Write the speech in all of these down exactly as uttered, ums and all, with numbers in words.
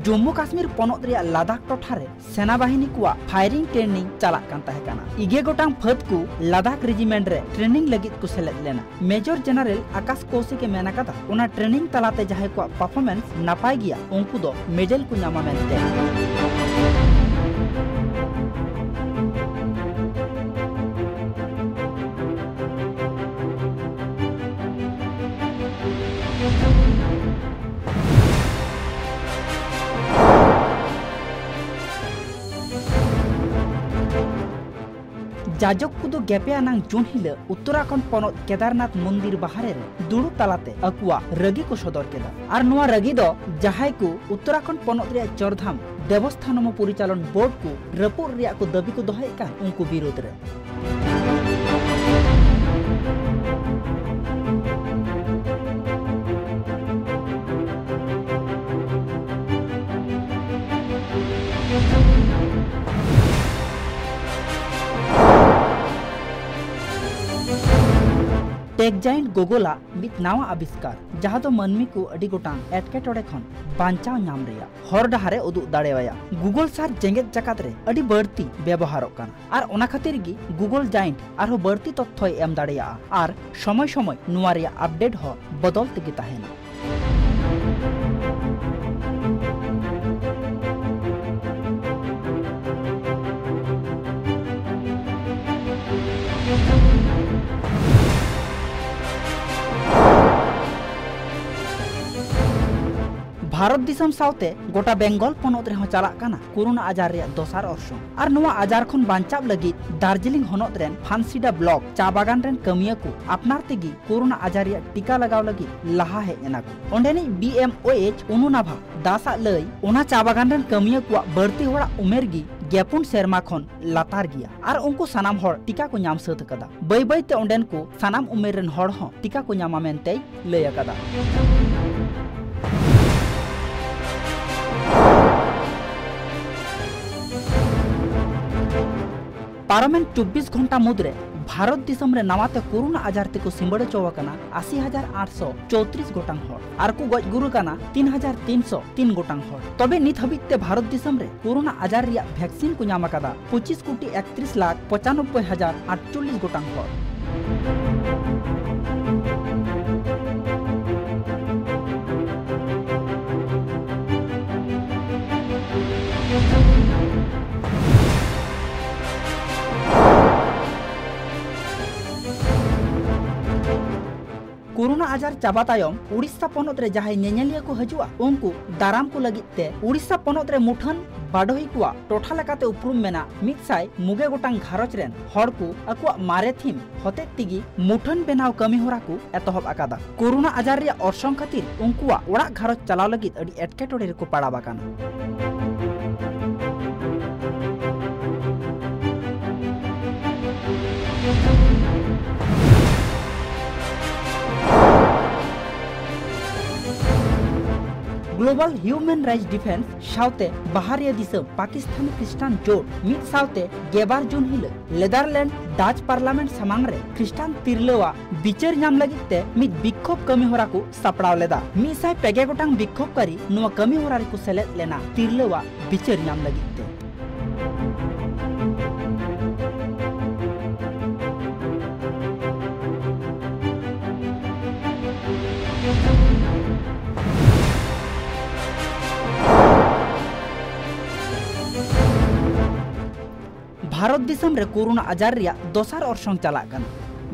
ᱡᱚᱢᱢᱩ ᱠᱟᱥᱢᱤᱨ ᱯᱚᱱᱚᱛ ᱨᱮᱭᱟᱜ ᱞᱟᱫᱟᱠᱷ ᱴᱚᱴᱷᱟ ᱨᱮ ᱥᱮᱱᱟ ᱵᱟᱦᱤᱱᱤ ᱠᱚᱣᱟᱜ firing training ᱪᱟᱞᱟᱜ ᱠᱟᱱ ᱛᱟᱦᱮᱸ ᱠᱟᱱᱟ᱾ ᱤᱜᱮ ᱜᱚᱴᱟᱝ ᱯᱷᱟᱹᱫ ᱠᱚ ᱞᱟᱫᱟᱠᱷ regiment ᱨᱮ training ᱞᱟᱹᱜᱤᱫ ᱠᱚ ᱥᱮᱞᱮᱫ ᱞᱮᱱᱟ᱾ Major General ᱟᱠᱟᱥ ᱠᱚᱣᱥᱤᱠ ᱮ ᱢᱮᱱ ᱟᱠᱟᱫᱟ, ᱚᱱᱟ training ᱛᱟᱞᱟᱛᱮ ᱡᱟᱦᱟᱸᱭ ᱠᱚᱣᱟᱜ performance ᱱᱟᱯᱟᱭ ᱜᱮᱭᱟ, ᱩᱱᱠᱩ ᱫᱚ medal ᱠᱚ ᱧᱟᱢᱟ ᱢᱮᱱᱛᱮ᱾ ᱡᱟᱡᱚᱠ ᱠᱚᱫᱚ ᱜᱮᱯᱮ ᱟᱱᱟᱝ ᱡᱩᱱ ᱦᱤᱞᱚᱜ ᱩᱛᱛᱚᱨᱟᱠᱷᱚᱸᱰ ᱯᱚᱱᱚᱛ ᱠᱮᱫᱟᱨᱱᱟᱛᱷ ᱢᱚᱱᱫᱤᱨ ᱵᱟᱦᱨᱮ ᱨᱮ ᱫᱩᱲᱩᱵ ᱛᱟᱞᱟᱛᱮ ᱟᱠᱚᱣᱟᱜ ᱨᱟᱹᱜᱤ ᱠᱚ ᱥᱚᱫᱚᱨ ᱠᱮᱫᱟ᱾ ᱟᱨ ᱱᱚᱣᱟ ᱨᱟᱹᱜᱤ ᱫᱚ ᱡᱟᱦᱟᱸᱭ ᱠᱚ ᱩᱛᱛᱚᱨᱟᱠᱷᱚᱸᱰ ᱯᱚᱱᱚᱛ ᱨᱮᱭᱟᱜ ᱪᱚᱨᱫᱷᱟᱢ ᱫᱮᱵᱚᱥᱛᱷᱟᱱᱚᱢ ᱯᱚᱨᱤᱪᱟᱞᱚᱱ ᱵᱳᱨᱰ ᱠᱚ ᱨᱟᱹᱯᱩᱫ ᱨᱮᱭᱟᱜ ᱠᱚ ᱫᱟᱹᱵᱤ ᱠᱚ ᱫᱚᱦᱚᱭᱮᱫ ᱠᱟᱱ, ᱩᱱᱠᱩ ᱵᱤᱨᱩᱫᱽ ᱨᱮ᱾ Tech giant Google ᱟᱜ ᱢᱤᱫ ᱱᱟᱣᱟ ᱟᱵᱤᱥᱠᱟᱨ, ᱡᱟᱦᱟᱸ ᱫᱚ ᱢᱟᱹᱱᱢᱤ ᱠᱚ ᱟᱹᱰᱤ ᱜᱚᱴᱟᱝ ᱮᱴᱠᱮᱴᱚᱬᱮ ᱠᱷᱚᱱ ᱵᱟᱧᱪᱟᱣ ᱧᱟᱢ ᱨᱮᱭᱟᱜ ᱦᱚᱨ ᱰᱟᱦᱟᱨ ᱮ ᱩᱫᱩᱜ ᱫᱟᱲᱮ ᱟᱭᱟ᱾ Google search ᱡᱮᱜᱮᱛ ᱡᱟᱠᱟᱛ ᱨᱮ ᱟᱹᱰᱤ ᱵᱟᱹᱲᱛᱤ ᱵᱮᱵᱚᱦᱟᱨᱚᱜ ᱠᱟᱱᱟ, ᱟᱨ ᱚᱱᱟ ᱠᱷᱟᱹᱛᱤᱨ ᱜᱮ Google giant ᱟᱨᱦᱚᱸ ᱵᱟᱹᱲᱛᱤ ᱛᱚᱛᱛᱷᱚᱭ ᱮᱢ ᱫᱟᱲᱮᱭᱟᱜᱼᱟ, ᱟᱨ ᱥᱚᱢᱚᱭ ᱥᱚᱢᱚᱭ ᱱᱚᱣᱟ ᱨᱮᱭᱟᱜ update ᱦᱚᱸ ᱵᱚᱫᱚᱞ ᱛᱮᱜᱮ ᱛᱟᱦᱮᱱᱟ᱾ ᱵᱷᱟᱨᱚᱛ ᱫᱤᱥᱚᱢ ᱥᱟᱶᱛᱮ ᱜᱚᱴᱟ ᱵᱮᱝᱜᱚᱞ ᱯᱚᱱᱚᱛ ᱨᱮᱦᱚᱸ ᱪᱟᱞᱟᱜ ᱠᱟᱱᱟ ᱠᱳᱨᱳᱱᱟ ᱟᱡᱟᱨ ᱨᱮᱭᱟᱜ ᱫᱚᱥᱟᱨ ᱚᱨᱥᱚᱝ᱾ ᱟᱨ ᱱᱚᱣᱟ ᱟᱡᱟᱨ ᱠᱷᱚᱱ ᱵᱟᱧᱪᱟᱣ ᱞᱟᱹᱜᱤᱫ ᱫᱟᱨᱡᱤᱞᱤᱝ ᱦᱚᱱᱚᱛ ᱨᱮᱱ ᱯᱷᱟᱱᱥᱤᱰᱟ block ᱪᱟ ᱵᱟᱜᱟᱱ ᱨᱮᱱ ᱠᱟᱹᱢᱤᱭᱟᱹ ᱠᱚ ᱟᱯᱱᱟᱨ ᱛᱮᱜᱮ ᱠᱳᱨᱳᱱᱟ ᱟᱡᱟᱨ ᱨᱮᱭᱟᱜ ᱴᱤᱠᱟ ᱞᱟᱜᱟᱣ ᱞᱟᱹᱜᱤᱫ ᱞᱟᱦᱟ ᱦᱮᱡ ᱮᱱᱟ ᱠᱚ᱾ ᱚᱸᱰᱮᱱᱤᱡ B M O H ᱚᱱᱩᱱᱟᱵᱷᱟ Das ᱟᱜ ᱞᱟᱹᱭ, ᱚᱱᱟ ᱪᱟ ᱵᱟᱜᱟᱱ ᱨᱮᱱ ᱠᱟᱹᱢᱤᱭᱟᱹ ᱠᱚᱣᱟᱜ ᱵᱟᱹᱲᱛᱤ ᱦᱚᱲᱟᱜ ᱩᱢᱮᱨ ᱜᱮ ᱜᱮᱯᱩᱱ ᱥᱮᱨᱢᱟ ᱠᱷᱚᱱ ᱞᱟᱛᱟᱨ ᱜᱮᱭᱟ, ᱟᱨ ᱩᱱᱠᱩ ᱥᱟᱱᱟᱢ ᱦᱚᱲ ᱴᱤᱠᱟ ᱠᱚ ᱧᱟᱢ ᱥᱟᱹᱛ ᱟᱠᱟᱫᱟ᱾ ᱵᱟᱹᱭ ᱵᱟᱹᱭ ᱛᱮ ᱚᱸᱰᱮᱱ ᱠᱚ ᱥᱟᱱᱟᱢ ᱩᱢᱮᱨ ᱨᱮᱱ ᱦᱚᱲ ᱦᱚᱸ ᱴᱤᱠᱟ ᱠᱚ ᱧᱟᱢᱟ ᱢᱮᱱᱛᱮᱭ ᱞᱟᱹᱭ ᱟᱠᱟᱫᱟ᱾ ᱯᱟᱨᱚᱢᱮᱱ ᱪᱚᱵᱵᱤᱥ ᱜᱷᱚᱱᱴᱟ ᱢᱩᱫᱽᱨᱮ ᱵᱷᱟᱨᱚᱛ ᱫᱤᱥᱚᱢ ᱨᱮ ᱱᱟᱣᱟ ᱛᱮ ᱠᱳᱨᱳᱱᱟ ᱟᱡᱟᱨ ᱛᱮᱠᱚ ᱥᱤᱸᱵᱟᱹᱲ ᱦᱚᱪᱚ ᱟᱠᱟᱱᱟ ᱟᱥᱤ ᱦᱟᱡᱟᱨ ᱟᱴᱥᱚ ᱪᱳᱣᱛᱨᱤᱥ ᱜᱚᱴᱟᱝ ᱦᱚᱲ ᱟᱨ ᱠᱚ ᱜᱚᱡ ᱜᱩᱨ ᱟᱠᱟᱱᱟ ᱛᱤᱱ ᱦᱟᱡᱟᱨ ᱛᱤᱱᱥᱚ ᱛᱤᱱ ᱜᱚᱴᱟᱝ ᱦᱚᱲ᱾ ᱛᱚᱵᱮ ᱱᱤᱛ ᱦᱟᱹᱵᱤᱡ ᱛᱮ ᱵᱷᱟᱨᱚᱛ ᱫᱤᱥᱚᱢ ᱨᱮ ᱠᱳᱨᱳᱱᱟ ᱟᱡᱟᱨ ᱨᱮᱭᱟᱜ ᱵᱷᱮᱠᱥᱤᱱ ᱠᱚ ᱧᱟᱢ ᱟᱠᱟᱫᱟ ᱯᱚᱸᱪᱤᱥ ᱠᱳᱴᱤ ᱮᱠᱛᱨᱤᱥ ᱞᱟᱠᱷ ᱯᱚᱸᱪᱟᱱᱚᱵᱵᱳᱭ ᱦᱟᱡᱟᱨ ᱟᱴᱪᱚᱞᱞᱤᱥ ᱜᱚᱴᱟᱝ ᱦᱚᱲ᱾ ᱠᱳᱨᱳᱱᱟ ᱟᱡᱟᱨ ᱪᱟᱵᱟ ᱛᱟᱭᱚᱢ ᱩᱲᱤᱥᱥᱟ ᱯᱚᱱᱚᱛ ᱨᱮ ᱡᱟᱦᱟᱸᱭ ᱧᱮᱧᱮᱞᱤᱭᱟᱹ ᱠᱚ ᱦᱤᱡᱩᱜᱼᱟ, ᱩᱱᱠᱩ ᱫᱟᱨᱟᱢ ᱠᱚ ᱞᱟᱹᱜᱤᱫ ᱛᱮ ᱩᱲᱤᱥᱥᱟ ᱯᱚᱱᱚᱛ ᱨᱮ ᱢᱩᱴᱷᱟᱹᱱ ᱵᱟᱰᱚᱦᱤ ᱠᱚᱣᱟᱜ ᱴᱚᱴᱷᱟ ᱞᱮᱠᱟᱛᱮ ᱩᱯᱨᱩᱢ ᱢᱮᱱᱟᱜ ᱢᱤᱫ ᱥᱟᱭ ᱢᱩᱜᱮ ᱜᱚᱴᱟᱝ ᱜᱷᱟᱨᱚᱸᱡᱽ ᱨᱮᱱ ᱦᱚᱲ ᱠᱚ ᱟᱠᱚᱣᱟᱜ ᱢᱟᱨᱮ ᱛᱷᱤᱢ ᱦᱚᱛᱮᱡ ᱛᱮᱜᱮ ᱢᱩᱴᱷᱟᱹᱱ ᱵᱮᱱᱟᱣ ᱠᱟᱹᱢᱤ ᱦᱚᱨᱟ ᱠᱚ ᱮᱛᱚᱦᱚᱵ ᱟᱠᱟᱫᱟ᱾ ᱠᱳᱨᱳᱱᱟ ᱟᱡᱟᱨ ᱨᱮᱭᱟᱜ ᱚᱨᱥᱚᱝ ᱠᱷᱟᱹᱛᱤᱨ ᱩᱱᱠᱩᱣᱟᱜ ᱚᱲᱟᱜ ᱜᱷᱟᱨᱚᱸᱡᱽ ᱪᱟᱞᱟᱣ ᱞᱟᱹᱜᱤᱫ ᱟᱹᱰᱤ ᱮᱴᱠᱮᱴᱚᱬᱮ ᱨᱮᱠᱚ ᱯᱟᱲᱟᱣ ᱟᱠᱟᱱᱟ᱾ ᱜᱞᱳᱵᱟᱞ ᱦᱤᱭᱩᱢᱮᱱ ᱨᱟᱭᱤᱴᱥ ᱰᱤᱯᱷᱮᱱᱥ ᱥᱟᱶᱛᱮ ᱵᱟᱦᱟᱨᱤᱭᱟᱹ ᱫᱤᱥᱚᱢ ᱯᱟᱠᱤᱥᱛᱟᱱᱤ ᱠᱷᱨᱤᱥᱴᱟᱱ ᱡᱳᱴ ᱢᱤᱫ ᱥᱟᱶᱛᱮ ᱜᱮᱞᱵᱟᱨ ᱡᱩᱱ ᱦᱤᱞᱚᱜ ᱱᱮᱫᱟᱨᱞᱮᱱᱰ ᱰᱟᱪ ᱯᱟᱨᱞᱟᱢᱮᱱᱴ ᱥᱟᱢᱟᱝ ᱨᱮ ᱠᱷᱨᱤᱥᱴᱟᱱ ᱛᱤᱨᱞᱟᱹᱣᱟᱜ ᱵᱤᱪᱟᱹᱨ ᱧᱟᱢ ᱞᱟᱹᱜᱤᱫ ᱛᱮ ᱢᱤᱫ ᱵᱤᱠᱠᱷᱳᱵ ᱠᱟᱹᱢᱤ ᱦᱚᱨᱟ ᱠᱚ ᱥᱟᱯᱲᱟᱣ ᱞᱮᱫᱟ᱾ ᱢᱤᱫ ᱥᱟᱭ ᱯᱮ ᱜᱮᱞ ᱜᱚᱴᱟᱝ ᱵᱤᱠᱠᱷᱳᱵᱠᱟᱨᱤ ᱱᱚᱣᱟ ᱠᱟᱹᱢᱤ ᱦᱚᱨᱟ ᱨᱮᱠᱚ ᱥᱮᱞᱮᱫ ᱞᱮᱱᱟ ᱛᱤᱨᱞᱟᱹᱣᱟᱜ ᱵᱤᱪᱟᱹᱨ ᱧᱟᱢ ᱞᱟᱹᱜᱤᱫ ᱛᱮ᱾ ᱵᱷᱟᱨᱚᱛ ᱫᱤᱥᱚᱢ ᱨᱮ ᱠᱳᱨᱳᱱᱟ ᱟᱡᱟᱨ ᱨᱮᱭᱟᱜ ᱫᱚᱥᱟᱨ ᱚᱨᱥᱚᱝ ᱪᱟᱞᱟᱜ ᱠᱟᱱᱟ,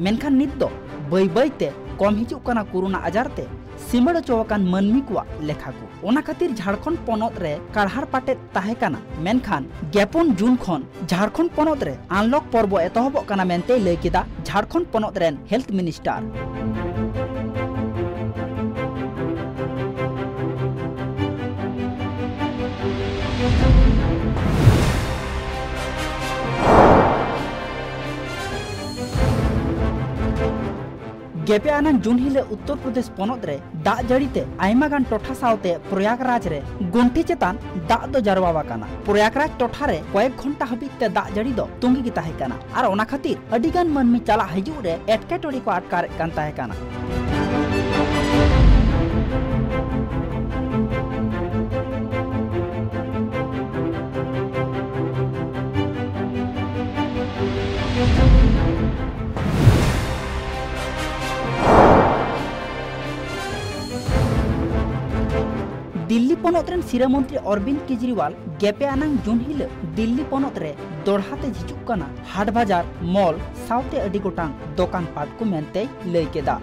ᱢᱮᱱᱠᱷᱟᱱ ᱱᱤᱛ ᱫᱚ ᱵᱟᱹᱭ ᱵᱟᱹᱭ ᱛᱮ ᱠᱚᱢ ᱦᱤᱡᱩᱜ ᱠᱟᱱᱟ ᱠᱳᱨᱳᱱᱟ ᱟᱡᱟᱨ ᱛᱮ ᱥᱤᱢᱟᱹᱲ ᱦᱚᱪᱚ ᱟᱠᱟᱱ ᱢᱟᱹᱱᱢᱤ ᱠᱚᱣᱟᱜ ᱞᱮᱠᱷᱟ ᱠᱚ᱾ ᱚᱱᱟ ᱠᱷᱟᱹᱛᱤᱨ ᱡᱷᱟᱲᱠᱷᱚᱸᱰ ᱯᱚᱱᱚᱛ ᱨᱮ ᱠᱟᱨᱦᱟᱲ ᱯᱟᱴᱮᱫ ᱛᱟᱦᱮᱸ ᱠᱟᱱᱟ, ᱢᱮᱱᱠᱷᱟᱱ ᱜᱮᱞ ᱯᱩᱱ ᱡᱩᱱ ᱠᱷᱚᱱ ᱡᱷᱟᱲᱠᱷᱚᱸᱰ ᱯᱚᱱᱚᱛ ᱨᱮ ᱟᱱᱞᱚᱠ ᱯᱚᱨᱵᱚ ᱮᱛᱚᱦᱚᱵᱚᱜ ᱠᱟᱱᱟ ᱢᱮᱱᱛᱮᱭ ᱞᱟᱹᱭ ᱠᱮᱫᱟ ᱡᱷᱟᱲᱠᱷᱚᱸᱰ ᱯᱚᱱᱚᱛ ᱨᱮᱱ ᱦᱮᱞᱛᱷ ᱢᱤᱱᱤᱥᱴᱟᱨ᱾ ᱜᱮᱯᱮ ᱟᱱᱟᱝ ᱡᱩᱱ ᱦᱤᱞᱳᱜ ᱩᱛᱛᱚᱨ ᱯᱨᱚᱫᱮᱥ ᱯᱚᱱᱚᱛ ᱨᱮ ᱫᱟᱜ ᱡᱟᱹᱲᱤ ᱛᱮ ᱟᱭᱢᱟ ᱜᱟᱱ ᱴᱚᱴᱷᱟ ᱥᱟᱶᱛᱮ ᱯᱨᱚᱭᱟᱜᱽᱨᱟᱡᱽ ᱨᱮ ᱜᱚᱱᱴᱷᱤ ᱪᱮᱛᱟᱱ ᱫᱟᱜ ᱫᱚ ᱡᱟᱨᱣᱟ ᱟᱠᱟᱱᱟ᱾ ᱯᱨᱚᱭᱟᱜᱽᱨᱟᱡᱽ ᱴᱚᱴᱷᱟ ᱨᱮ ᱠᱚᱭᱮᱠ ᱜᱷᱚᱱᱴᱟ ᱦᱟᱹᱵᱤᱡ ᱛᱮ ᱫᱟᱜ ᱡᱟᱹᱲᱤ ᱫᱚ ᱛᱩᱸᱜᱤ ᱜᱮ ᱛᱟᱦᱮᱸ ᱠᱟᱱᱟ ᱟᱨ ᱚᱱᱟ ᱠᱷᱟᱹᱛᱤᱨ ᱟᱹᱰᱤ ᱜᱟᱱ ᱢᱟᱹᱱᱢᱤ ᱪᱟᱞᱟᱜ ᱦᱤᱡᱩᱜ ᱨᱮ ᱮᱴᱠᱮᱴᱚᱬᱮ ᱠᱚ ᱟᱴᱠᱟᱨᱮᱫ ᱠᱟᱱ ᱛᱟᱦᱮᱸ ᱠᱟᱱᱟ᱾ ᱫᱤᱞᱞᱤ ᱯᱚᱱᱚᱛ ᱨᱮᱱ ᱥᱤᱨᱟᱹ ᱢᱚᱱᱛᱨᱤ ᱚᱨᱵᱤᱱᱫ ᱠᱮᱡᱨᱤᱣᱟᱞ ᱜᱮᱯᱮ ᱟᱱᱟᱝ ᱡᱩᱱ ᱦᱤᱞᱳᱜ ᱫᱤᱞᱞᱤ ᱯᱚᱱᱚᱛ ᱨᱮ ᱫᱚᱲᱦᱟ ᱛᱮ ᱡᱷᱤᱡᱩᱜ ᱠᱟᱱᱟ ᱦᱟᱴ ᱵᱟᱡᱟᱨ, ᱢᱚᱞ ᱥᱟᱶᱛᱮ ᱟᱹᱰᱤ ᱜᱚᱴᱟᱝ ᱫᱚᱠᱟᱱ ᱯᱟᱴ ᱠᱚ ᱢᱮᱱᱛᱮᱭ ᱞᱟᱹᱭ ᱠᱮᱫᱟ᱾